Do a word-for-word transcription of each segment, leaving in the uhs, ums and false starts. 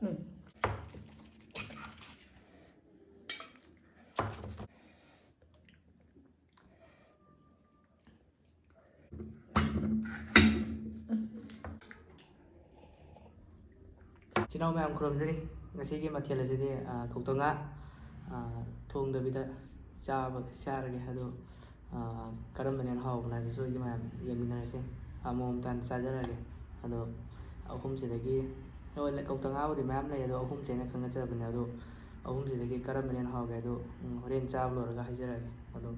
ꯎꯝ꯫ ꯏꯆꯤꯟ ꯏꯅꯥꯎ ꯃꯌꯥꯝ ꯈꯨꯔꯨꯝꯖꯔꯤ꯫ ꯉꯁꯤꯒꯤ ꯃꯊꯦꯜ ꯑꯁꯤꯗꯤ, ꯑ, ꯀꯧꯇ ꯉꯥ, ꯑ, ꯊꯣꯡꯗꯕꯤꯗ ꯆꯥꯕ, ꯆꯥꯔꯒꯦ꯫ ꯑꯗꯨ, ꯑ, ꯀꯔꯝꯕꯅ ꯍꯦꯟꯅ ꯍꯥꯎꯕꯅꯣ ꯍꯥꯏꯕꯗꯨꯁꯨ ꯑꯩꯒꯤ ꯃꯌꯥꯝ ꯌꯦꯡꯃꯤꯟꯅꯔꯁꯦ꯫ ꯑꯃꯃꯝꯇ ꯍꯥꯟꯅ ꯆꯥꯖꯔꯛꯑꯒꯦ꯫ ꯑꯗꯣ ꯑꯍꯨꯝꯁꯤꯗꯒꯤ, ꯍꯣꯏ, ꯀꯧꯇ ꯉꯥꯕꯨꯗꯤ ꯃꯌꯥꯝ ꯂꯩ, ꯑꯗꯣ ꯑꯍꯨꯝꯁꯦ ꯑꯩꯅ ꯈꯪꯅꯖꯕꯅꯦ꯫ ꯑꯗꯣ ꯑꯍꯨꯝꯁꯤꯗꯒꯤ ꯀꯔꯝꯕꯅ ꯍꯦꯟꯅ ꯍꯥꯎꯒꯦ ꯍꯥꯏꯗꯣ, ꯎꯝ, ꯍꯣꯔꯦꯟ ꯆꯥꯕ ꯂꯣꯏꯔꯒ ꯍꯥꯏꯖꯔꯛꯑꯒꯦ꯫ ꯑꯗꯣ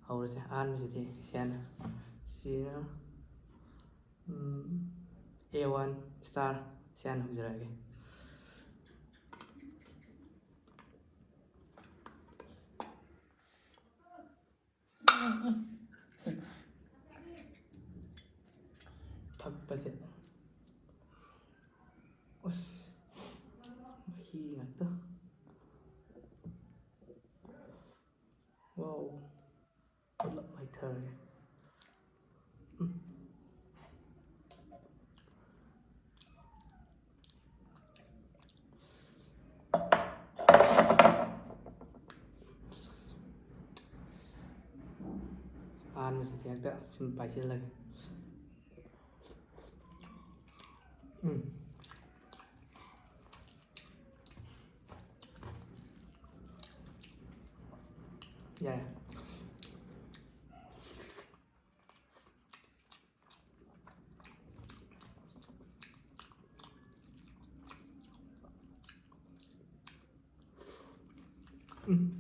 ꯍꯧꯔꯁꯦ꯫ ꯑꯍꯥꯟꯕꯁꯤꯗꯤ ꯁꯤꯅ, ꯁꯤꯅ, ꯎꯝ, A one star, ꯁꯤꯅ ꯍꯧꯖꯔꯛꯑꯒꯦ꯫ ꯊꯛꯄꯁꯦ꯫ ꯑꯁ, ꯃꯍꯤ ꯉꯥꯛꯇ꯫ ꯋꯥꯎ꯫ ꯄꯨꯂꯞ ꯍꯩꯊꯔꯒꯦ꯫ ꯎꯝ꯫ ꯑꯍꯥꯟꯕꯁꯤꯗꯤ ꯍꯦꯛꯇ ꯁꯨꯝ ꯄꯥꯏꯁꯤꯜꯂꯒꯦ꯫ ꯎꯝ꯫ ꯌꯥꯏ꯫ ꯎꯝ꯫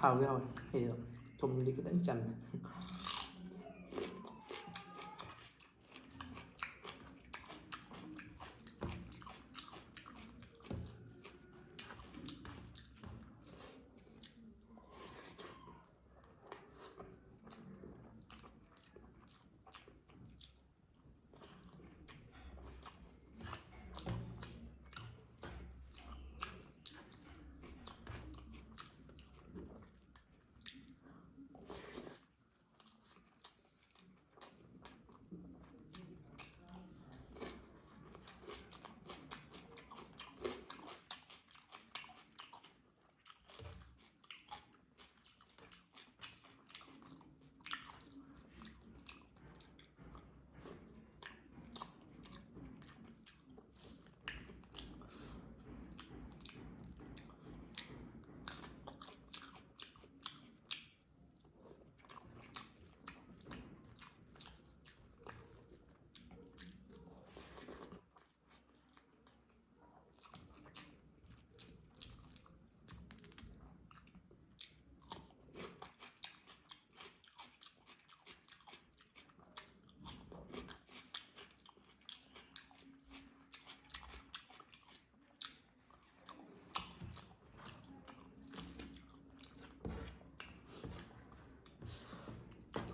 ꯍꯥꯎꯗꯤ ꯍꯥꯎꯋꯦ꯫ ꯑꯩꯁꯨ ꯊꯨꯝꯗꯤ ꯈꯤꯇꯪ ꯆꯝꯃꯦ꯫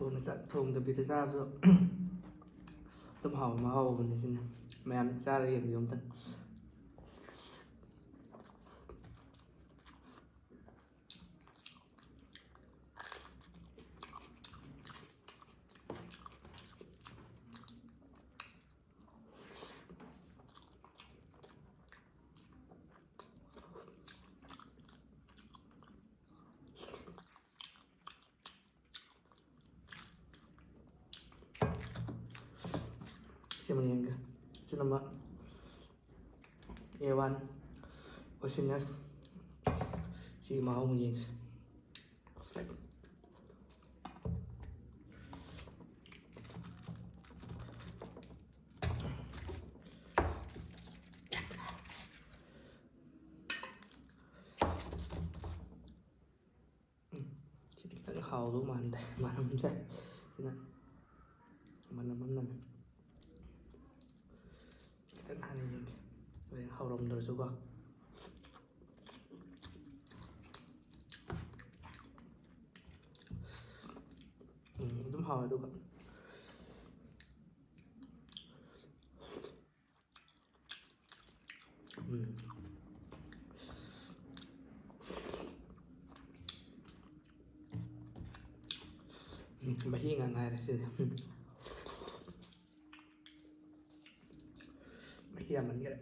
ꯊꯣꯡꯅ ꯆꯥꯛ ꯊꯣꯡꯗꯕꯤꯗ ꯆꯥꯕꯁꯨ ꯑꯗꯨꯝ ꯍꯥꯎꯕ ꯃꯍꯥꯎ ꯑꯃꯅꯤ ꯁꯤꯅ꯫ ꯃꯌꯥꯝ ꯆꯥꯔꯒ ꯌꯦꯡꯕꯤꯌꯨ ꯑꯝꯇꯪ꯫ ꯁꯤꯃ ꯌꯦꯡꯒꯦ꯫ ꯁꯤꯅ ꯑꯃ ꯑꯦ ꯋꯥꯟ ꯑꯣꯁꯤꯅꯁ꯫ ꯁꯤꯒꯤ ꯃꯍꯥꯎ ꯑꯃ ꯌꯦꯡꯁꯤ꯫ ꯎꯝ, ꯁꯤꯗꯤ ꯈꯤꯇꯪ ꯍꯥꯎꯗꯧ ꯃꯥꯟꯗꯦ ꯃꯅꯝꯁꯦ꯫ ꯁꯤꯅ ꯃꯅꯝ ꯑꯃ ꯅꯝꯃꯦ꯫ ꯈꯤꯇꯪ ꯍꯥꯟꯅ ꯌꯦꯡꯒꯦ, ꯍꯣꯔꯦꯟ ꯍꯥꯎꯔꯝꯗ꯭ꯔꯁꯨꯀꯣ꯫ ꯎꯝ, ꯑꯗꯨꯝ ꯍꯥꯎꯋꯦ꯫ ꯑꯗꯨꯒ ꯎꯝ꯫ ꯎꯝ, ꯃꯍꯤ ꯉꯥꯛ ꯉꯥꯏꯔꯦ ꯁꯤꯗꯤ꯫ ꯎꯝ꯫ ꯃꯍꯤ ꯌꯥꯝꯃꯟꯈꯔꯦ꯫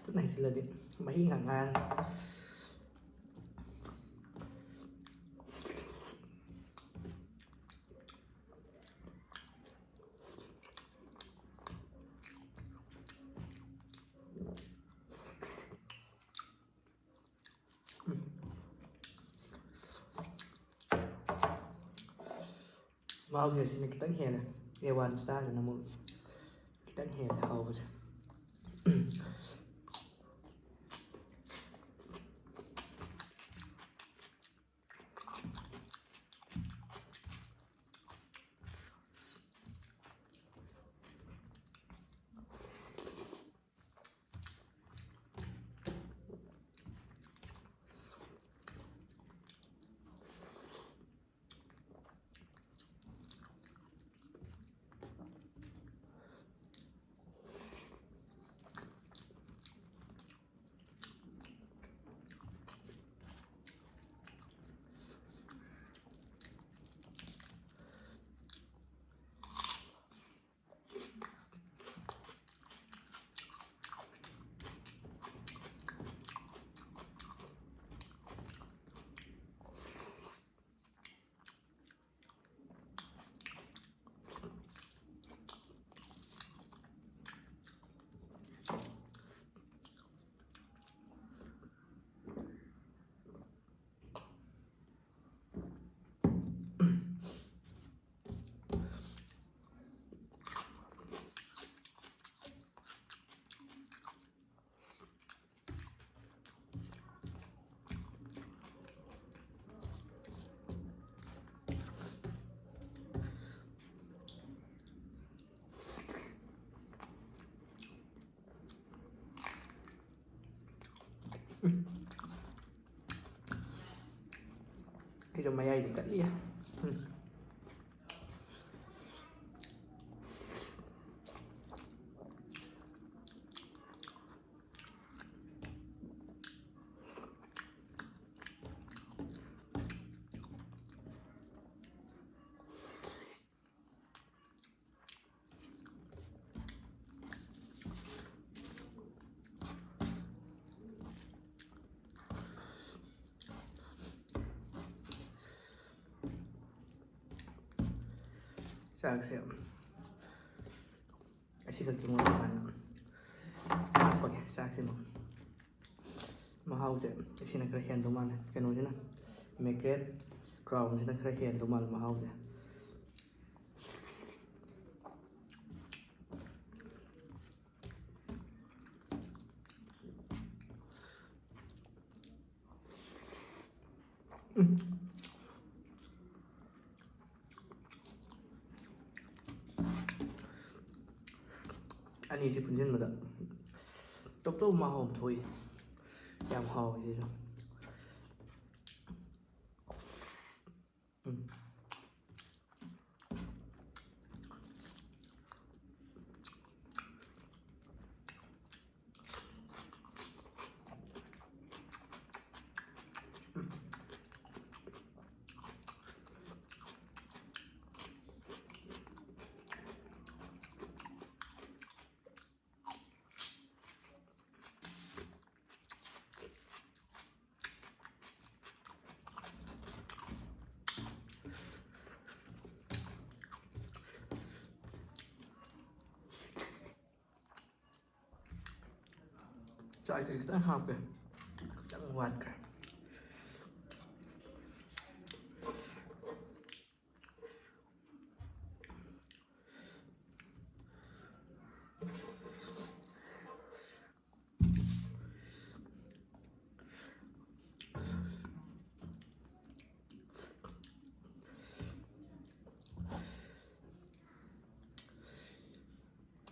ꯈꯨꯠꯅ ꯍꯩꯖꯤꯜꯂꯗꯤ ꯃꯍꯤ ꯉꯥꯛ ꯉꯥꯏꯔꯦ꯫ ꯃꯍꯥꯎꯁꯦ ꯁꯤꯅ ꯈꯤꯇꯪ ꯍꯦꯜꯂꯦ꯫ ꯑꯦ ꯋꯥꯟ ꯁ꯭ꯇꯥꯔꯁꯤꯅ ꯑꯃꯨꯛ ꯈꯤꯇꯪ ꯍꯦꯜꯂꯦ ꯍꯥꯎꯕꯁꯦ꯫ ꯁꯤꯁꯨ ꯃꯌꯥꯏꯗꯤ ꯀꯠꯂꯤꯌꯦ꯫ ꯎꯝ꯫ ꯆꯥꯛꯁꯦ ꯑꯁꯤ ꯈꯛꯀꯤ ꯃꯑꯣꯡꯗ ꯍꯥꯟꯅ ꯍꯥꯞꯄꯒꯦ꯫ ꯆꯥꯛꯁꯦ ꯃꯍꯥꯎꯁꯦ ꯑꯁꯤꯅ ꯈꯔ ꯍꯦꯟꯗꯧ ꯃꯥꯜꯂꯦ꯫ ꯀꯩꯅꯣꯁꯤꯅ, ꯃꯦꯀ꯭ꯔꯦꯜ ꯀ꯭ꯔꯥꯎꯟꯁꯤꯅ ꯈꯔ ꯍꯦꯟꯗꯧ ꯃꯥꯜꯂꯦ ꯃꯍꯥꯎꯁꯦ꯫ ꯎꯝ꯫ ꯑꯅꯤꯁꯤ ꯄꯨꯟꯁꯤꯟꯕꯗ ꯇꯣꯞ ꯇꯣꯞ ꯃꯍꯥꯎ ꯑꯃ ꯊꯣꯛꯏ꯫ ꯌꯥꯝ ꯍꯥꯎꯋꯤ ꯁꯤꯁꯨ꯫ ꯎꯝ꯫ ꯆꯥꯛꯁꯦ ꯈꯤꯇꯪ ꯍꯥꯞꯀꯦ, ꯈꯤꯇꯪ ꯋꯥꯠꯈ꯭ꯔꯦ꯫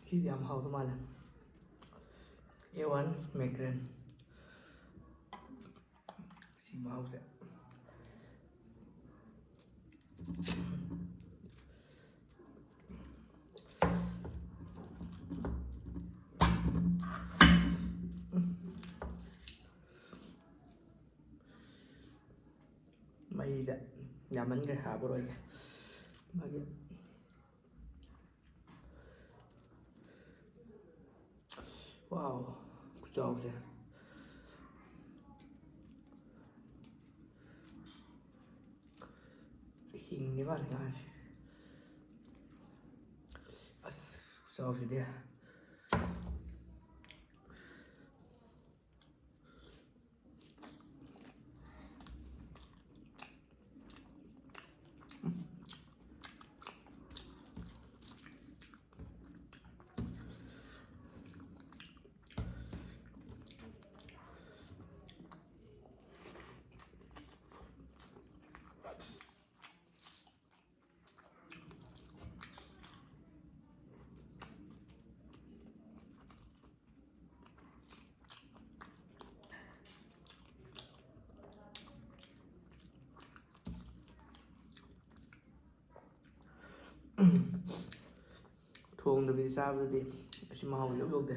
ꯁꯤꯗꯤ ꯌꯥꯝ ꯍꯥꯎꯗꯧ ꯃꯥꯜꯂꯦ꯫ ꯑꯦ ꯋꯥꯟ ꯃꯦꯀ꯭ꯔꯦꯜ꯫ ꯁꯤ ꯃꯍꯥꯎꯁꯦ꯫ ꯃꯩꯁꯦ ꯌꯥꯝꯃꯟꯈ꯭ꯔꯦ, ꯍꯥꯞꯄꯔꯣꯏꯒꯦ꯫ ꯃꯥꯒꯤ ꯋꯥꯎ, ꯈꯨꯆꯥꯎꯁꯦ꯫ ꯍꯤꯡꯉꯤ ꯃꯥꯜꯂꯦ ꯉꯥꯁꯦ꯫ ꯑꯁ, ꯈꯨꯆꯥꯎꯁꯤꯗꯤ꯫ ꯊꯣꯡꯗꯕꯤ ꯆꯥꯕꯗꯗꯤ ꯑꯁꯤ ꯃꯍꯥꯎ ꯏꯌꯧ ꯌꯧꯗꯦ꯫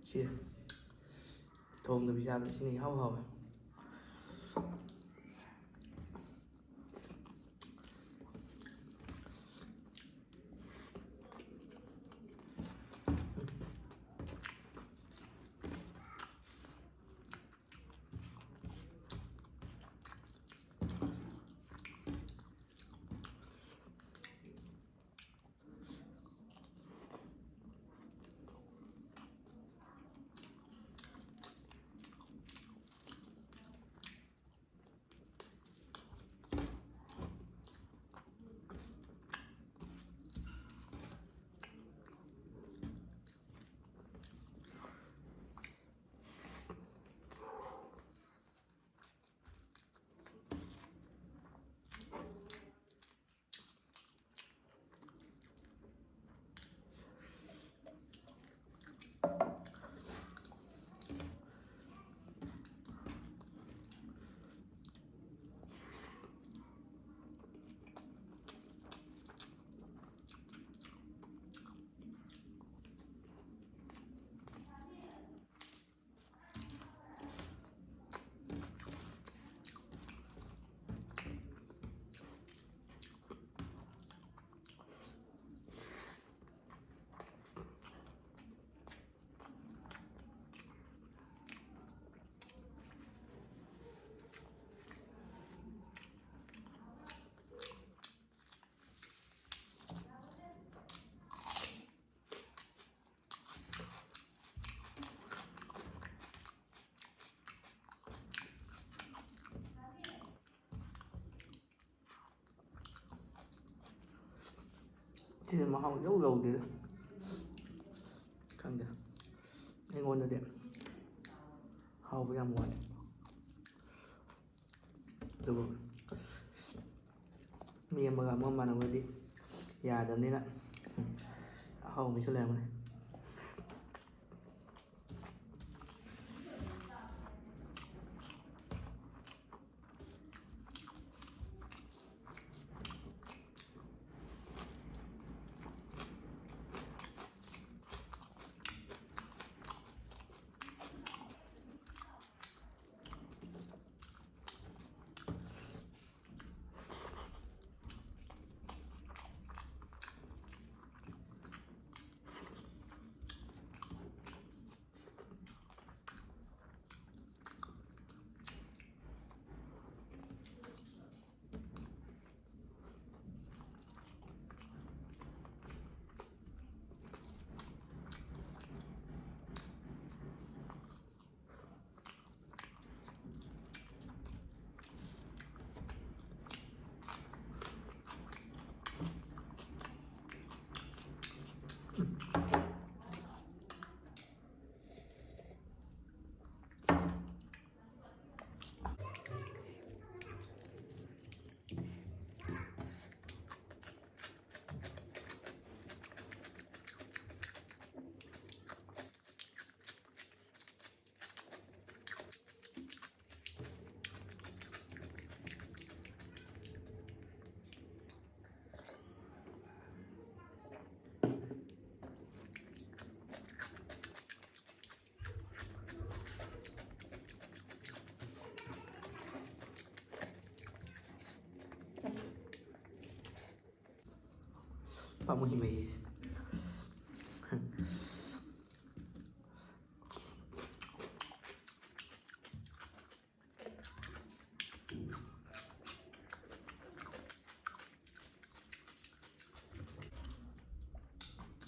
ꯁꯤ ꯊꯣꯡꯗꯕꯤ ꯆꯥꯕꯗꯤ ꯁꯤꯅ ꯏꯍꯥꯎ ꯍꯥꯎꯋꯦ꯫ ꯁꯤꯗꯤ ꯃꯍꯥꯎ ꯏꯌꯧ ꯌꯧꯗꯦꯗ꯫ ꯈꯪꯗꯦ, ꯑꯩꯉꯣꯟꯗꯗꯤ ꯍꯥꯎꯕ ꯌꯥꯝ ꯋꯥꯠꯂꯦ꯫ ꯑꯗꯨꯕꯨ ꯃꯤ ꯑꯃꯒ ꯑꯃꯒ ꯃꯥꯟꯅꯕꯗꯤ ꯌꯥꯗꯕꯅꯤꯅ ꯑꯍꯥꯎꯕ ꯃꯤꯁꯨ ꯂꯩꯔꯝꯒꯅꯤ꯫ ꯄꯥꯝꯃꯨꯏ ꯃꯍꯤꯁꯦ꯫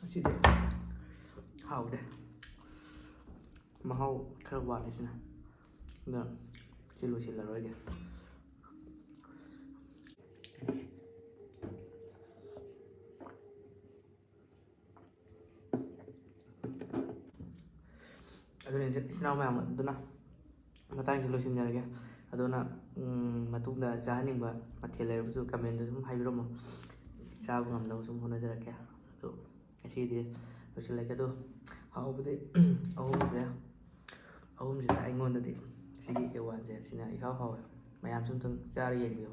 ꯑꯁꯤꯗꯤ ꯍꯥꯎꯗꯦ, ꯃꯍꯥꯎ ꯈꯔ ꯋꯥꯠꯂꯦ ꯁꯤꯅ꯫ ꯑꯗꯨꯅ ꯁꯤ ꯂꯣꯏꯁꯤꯜꯂꯔꯣꯏꯒꯦ꯫ ꯑꯗꯨꯅ ꯏꯆꯤꯟ ꯏꯅꯥꯎ ꯃꯌꯥꯝ ꯑꯗꯨꯅ ꯃꯇꯥꯡꯁꯤ ꯂꯣꯏꯁꯤꯟꯖꯔꯒꯦ꯫ ꯑꯗꯨꯅ ꯎꯝ, ꯃꯇꯨꯡꯗ ꯆꯥꯍꯟꯅꯤꯡꯕ ꯃꯊꯦꯜ ꯂꯩꯔꯕꯁꯨ comment ꯑꯗꯨꯝ ꯍꯥꯏꯕꯤꯔꯝꯃꯣ, ꯆꯥꯕ ꯉꯝꯅꯕ ꯁꯨꯝ ꯍꯣꯠꯅꯖꯔꯛꯀꯦ꯫ ꯑꯗꯣ ꯉꯁꯤꯗꯤ ꯂꯣꯏꯁꯤꯜꯂꯒꯦ꯫ ꯑꯗꯣ ꯍꯥꯎꯕꯗꯤ ꯑꯍꯨꯝꯁꯦ, ꯑꯍꯨꯝꯁꯤꯗ ꯑꯩꯉꯣꯟꯗꯗꯤ ꯁꯤꯒꯤ ꯑꯦ ꯋꯥꯟꯁꯦ ꯁꯤꯅ ꯏꯍꯥꯎ ꯍꯥꯎꯋꯦ꯫ ꯃꯌꯥꯝꯁꯨ ꯑꯝꯇꯪ ꯆꯥꯔ ꯌꯦꯡꯕꯤꯌꯨ꯫